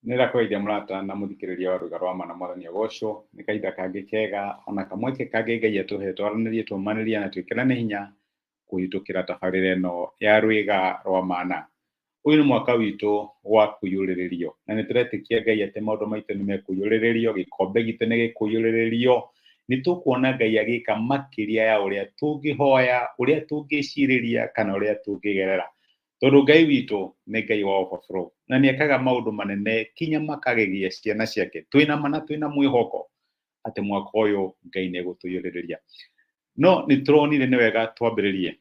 Nĩ ndakũgeithia mũrata na mũthikĩrĩria wa Rwĩga rwa Ma na Mwathani agocwo. Nĩ kahinda kangĩ kega ona kamweke kangĩ Ngai atũhe twaranĩrie, tũmanĩrie na twĩkĩrane hinya kũhĩtũkĩra tabarĩra ĩno ya Rwĩga rwa Mana. Ũyũ nĩ mwaka witũ wa kũiyũrĩrĩrio na nĩ tũretĩkia Ngai atĩ maũndũ maitũ nĩ mekũiyũrĩrĩrio, gĩkombe gitũ nĩ gĩkũiyũrĩrĩrio. Nĩ tũkuona Ngai agĩka makĩria ya ũrĩa tũngĩhoya, ũrĩa tũngĩcirĩria kana ũrĩa tũngĩgerera. Tondũ Ngai witũ nĩ Ngai wa overflow na nĩ ekaga maũndũ manene kinya makagegia ciana ciake. Twĩna ma na twĩna mwĩhoko atĩ mwaka ũyũ Ngai nĩ egũtũiyũrĩrĩria. No nĩ tũronire nĩ wega twambĩrĩrie.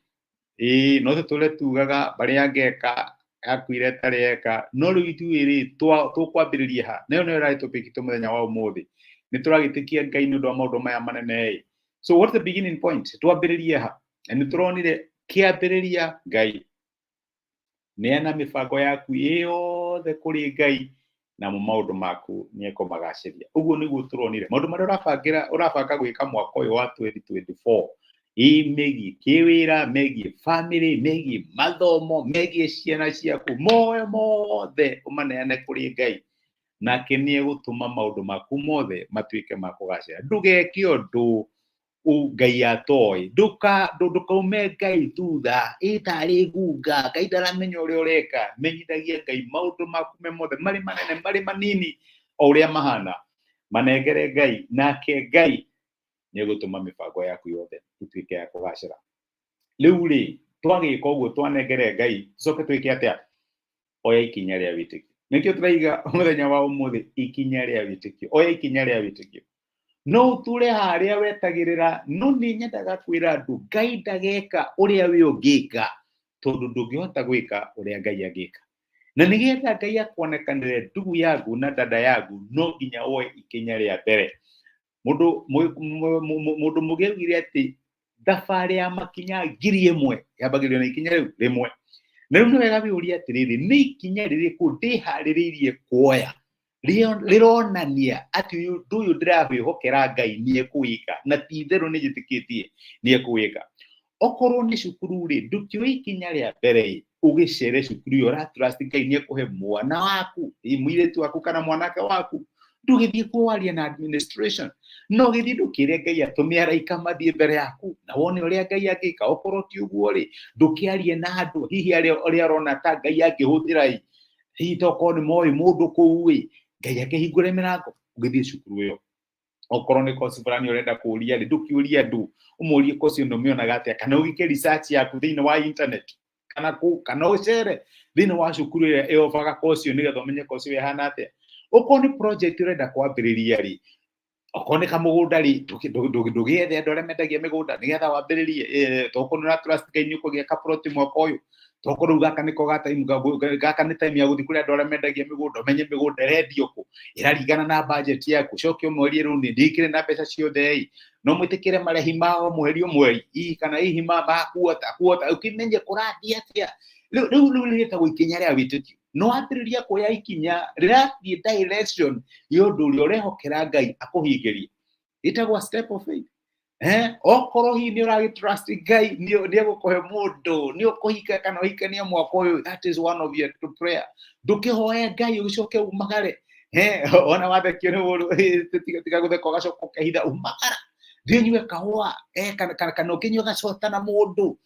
Ĩĩ no tũtũre tugaga mbarĩ ya ngeka yakuire ĩtarĩ yeka, no rĩu ithuĩ rĩ tũkwambĩrĩria ha? Na ĩyo nĩyo ĩrarĩ topic itũ mũthenya wa ũmũthĩ. Nĩ tũragĩtĩkia Ngai nĩ ũndũ wa maũndũ maya manene ĩ. So what's the beginning point? Twambĩrĩrie ha? Na nĩ tũronire kĩambĩrĩria Ngai. Neana mĩbango yaku yothe kũrĩ Ngai namo maũndũ maku nĩ ekũmagacĩria. Ũguo nĩguo tũronire. Maũndũ marĩa ũrabangĩra ũrabanga gwĩka mwaka ũyũ wa 2024 ĩ megiĩ kĩwĩra, megiĩ family, megiĩ mathomo, megiĩ ciana ciaku, moe mothe ũmaneane kũrĩ Ngai nake nĩ egũtũma maũndũ maku mothe matuĩke ma kũgacĩra. Ndũgeke ũndũ Ngai atoĩ, ndũkaume Ngai thutha, ĩ tarĩ ngunga, Ngai ndaramenya ũrĩa ũreka. Menyithagia Ngai maũndũ maku me mothe, marĩ manene marĩ manini, o ũrĩa mahana, manengere Ngai, nake Ngai nĩ egũtũma mĩbango yaku yothe ĩtuĩke ya kũgacĩra. Rĩu rĩ, twagĩka ũguo twanengere Ngai, tũcoke twĩke atĩa? Oya ikinya rĩa wĩtĩkio. Nĩkĩo tũraiga mũthenya wa ũmũthĩ ikinya rĩa wĩtĩkio. Oya ikinya rĩa wĩtĩkio. No ũtũre harĩa wetagĩrĩra, no nĩ nyendaga kwĩra andũ Ngai ndageka ũrĩa we ũngĩka, tondũ ndũngĩhota gwĩka ũrĩa Ngai angĩka. Na nĩgetha Ngai akuonekanĩre ndugu yaku na dada yaku, no nginya woe ikinya rĩa mbere. Mũndũ mũndũ mũgĩ augire atĩ thabarĩ ya makinya 1,000 yambagĩrĩrio na ikinya rĩu rĩmwe. Na rĩu nĩ wega wĩyũrie atĩrĩrĩ, nĩ ikinya rĩrĩkũ ndĩharĩrĩirie kuoya rĩronania atĩ ũndũ ũyũ ndĩrawĩhokera Ngai nĩ ekũwĩka, na ti itherũ nĩ njĩtĩkĩtie nĩ ekũwĩka. Okorwo nĩ cukuru rĩ, ndũkĩoe ikinya rĩa mbere ĩ, ũgĩcere cukuru ĩyo ũra trust Ngai nĩ ekũhe mwana waku, ĩ mũirĩtu waku kana mwanake waku. Ndũgĩthiĩ kuo warie na administration, no gĩthiĩ ndũkĩre Ngai atũme araika mathiĩ mbere yaku na wone ũrĩa Ngai angĩka. Okorwo ti ũguo rĩ, ndũkĩarie na andũ hihi arĩa ũrĩa ũrona ta Ngai angĩhũthĩra ĩ, hihi tokorwo nĩ moĩ mũndũ kũu ĩ, Ngai akĩhingũre mĩrango ũgĩthiĩ cukuru ĩyo. Okorwo nĩ kosi fulani ũrenda kũũria rĩ, ndũkĩũrie andũ, ũmorie kosi ĩno ũmĩonaga atĩa, kana ũgĩke research yaku thĩinĩ wa internet, kana kũ, kana ũcere thĩinĩ wa cukuru ĩrĩa ĩobaga kosi ĩyo nĩgetha ũmenye kosi ĩyo ĩhana atĩa. Okorwo nĩ project ũrenda kwambĩrĩria rĩ, okorwo nĩ kamũgũnda rĩ, ndũgĩethe andũ arĩa mendagia mĩgũnda nĩgetha wambĩrĩrie, tokorwo nĩ ũra trust Ngai nĩ ũkũgĩa ka plot mwaka ũyũ, tokorwo rĩu gaka nĩko ga time, gaka nĩ time ya gũthiĩ kũrĩ andũ arĩa mendagia mĩgũnda, ũmenye mĩgũnda ĩrendio kũ, ĩraringana na budget yaku, ũcoke ũmorie rĩu nĩ ndĩkĩrĩ na mbeca ciothe ĩ, no mwĩtĩkĩre marĩhi ma o mweri o mweri, hihi kana hihi ma quarter quarter, ũkĩmenye kũrathiĩ atĩa. Rĩu rĩu rĩu rĩtagwo ikinya rĩa wĩtĩkio. No wambĩrĩria kuoya ikinya rĩrathiĩ direction ya ũndũ ũrĩa ũrehokera Ngai akũhingĩrie. Ĩtagwo step of faith. Okorwo hihi nĩ ũragĩ trust Ngai nĩ egũkũhe mũndũ, nĩ ũkũhika kana ũhikanie mwaka ũyũ, that is one of your prayer. Ndũkĩhoe Ngai ũgĩcoke umagare. Ona wathekio nĩ mũndũ, tiga gũtheka ũgacoka ũkehitha, umagara. Thiĩ ũnyue kahũa, kana ũkĩnyue gacota na mũndũ.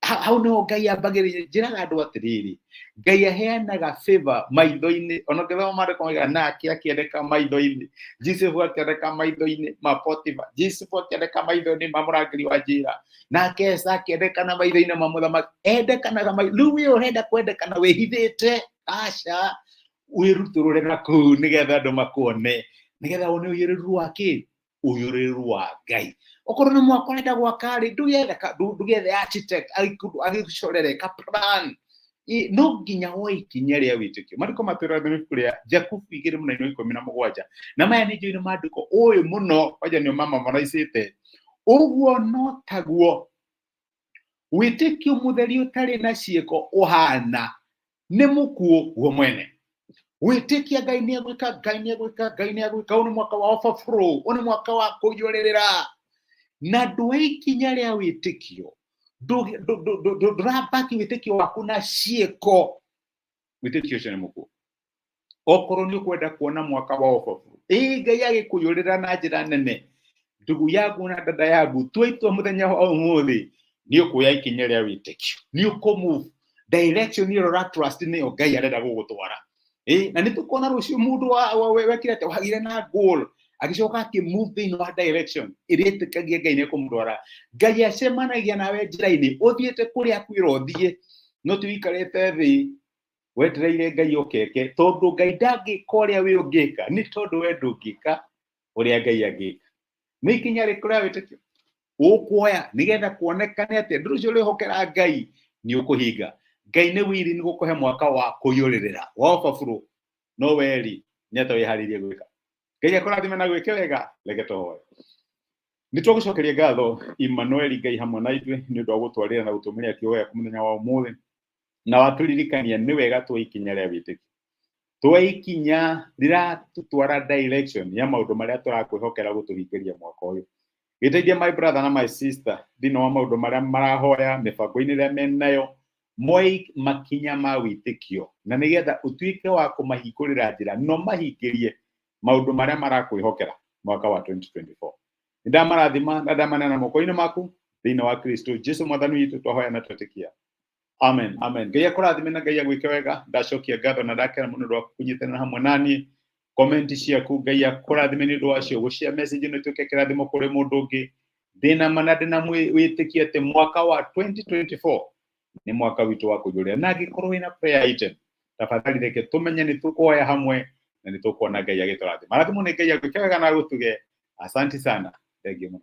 Hau nĩho Ngai ambagĩrĩria. Njĩraga andũ atĩrĩrĩ, Ngai aheanaga favor maitho-inĩ. Ona ũngĩthoma maandĩko maugaga nake akĩendeka maitho-inĩ, Jusufu akĩendeka maitho-inĩ ma Potifa, Jusufu akĩendeka maitho-inĩ ma mũrangĩri wa njĩra, nake Esa akĩendekana maitho-inĩ ma mũthamaki. Endekanaga rĩu we ũrenda kwendekana wĩhithĩte? Aca, wĩrutũrũre na kũu nĩgetha andũ makuone, nĩgetha wone ũiyũrĩrĩru wa kĩ? Ũiyũrĩrĩru wa Ngai. Okorwo nĩ mwaka ũrenda gwaka rĩ, ndũgĩethe architect agĩgũcorere ka plan. No nginya woe ikinya rĩa wĩtĩkio. Maandĩko matwĩraga thĩinĩ wa ibuku rĩa Jakubu igĩrĩ mũnene wa ikũmi na mũgwanja. Na maya nĩ njũĩ nĩ maandĩko ũĩ mũno, kwanja nĩo mama maraicĩte. Ũguo no taguo wĩtĩkio mũtheri ũtarĩ na ciĩko ũhana, nĩ mũkuũ guo mwene. Wĩtĩkia Ngai nĩ egwĩka, Ngai nĩ egwĩka, Ngai nĩ egwĩka. Ũyũ nĩ mwaka wa overflow, ũyũ nĩ mwaka wa kũiyũrĩrĩra. Na ndũe ikinya rĩa wĩtĩkio, ndũrabaki wĩtĩkio waku na ciĩko, wĩtĩkio ũcio nĩ mũkuũ. Okorwo nĩ ũkwenda kuona mwaka wa ũbobu, ĩĩ Ngai agĩkũiyũrĩra na njĩra nene, ndugu yaku na dada yaku, tua itua mũthenya wa ũmũthĩ nĩ ũkuoya ikinya rĩa wĩtĩkio, nĩ ũkũ-move direction ĩrĩa ũra trust nĩyo Ngai arenda gũgũtwara. Ĩĩ, na nĩ tũkuona rũciũ mũndũ wekire atĩa, wagĩire na goal agĩcoka akĩ-move thĩinĩ wa direction ĩrĩa ĩtĩkagia Ngai nĩ ekũmũtwara. Ngai acemanagia nawe njĩra-inĩ ũthiĩte kũrĩa akwĩra ũthiĩ, no ti ũikarĩte thĩ wetereire Ngai okeke, tondũ Ngai ndangĩka ũrĩa we ũngĩka, nĩ tondũ we ndũngĩka ũrĩa Ngai angĩka. Nĩ ikinya rĩkũ rĩa wĩtĩkio ũkuoya nĩgetha kuonekane atĩ ũndũ ũcio ũrĩhokera Ngai nĩ ũkũhinga? Ngai nĩ wiri nĩ gũkũhe mwaka wa kũiyũrĩrĩra wa overflow, no weri nĩ atĩa wĩharĩirie gwĩka? Ngai akũrathime na gwĩke wega. Reke tũhoe. Nĩ twagũcokeria ngatho, Emmanuel, Ngai hamwe na ithuĩ, nĩ ũndũ wa gũtwarĩra na gũtũmĩria kiugo gĩaku mũthenya wa ũmũthĩ, na watũririkania nĩ wega tuoe ikinya rĩa wĩtĩkio, tuoe ikinya rĩratũtwara direction ya maũndũ marĩa tũrakwĩhokera gũtũhingĩria mwaka ũyũ. Gĩteithie my brother na my sister thĩinĩ wa maũndũ marĩa marahoya, mĩbango-inĩ ĩrĩa menayo, moe makinya ma wĩtĩkio na nĩgetha ũtuĩke wa kũmahingũrĩra njĩra no mahingĩrie maũndũ marĩa marakwĩhokera mwaka wa 2024. Nĩ ndamarathima na ndamaneana moko-inĩ maku thĩinĩ wa Kristo Jesu mwathani witũ, twahoya na twetĩkia. Amen, amen. Ngai akũrathime na Ngai agwĩke wega. Ndacokia ngatho na ndakena mũno ũndũ wa kũnyitanĩra hamwe naniĩ. Comment ciaku, Ngai akũrathime nĩ ũndũ wacio. Gũshare message ĩno ĩtuĩke kĩrathimo kũrĩ mũndũ ũngĩ. Ndĩna ma na ndĩna wĩtĩkio atĩ mwaka wa 2024 nĩ mwaka witũ wa kũiyũrĩra. Na angĩkorwo wĩna prayer item, tafadhali reke tũmenye, nĩ tũkũhoya hamwe na nĩ tũkuona Ngai agĩtũrathima. Marathimo nĩ Ngai agwĩke wega na agũtuge. Asante sana, thengiũ mũno.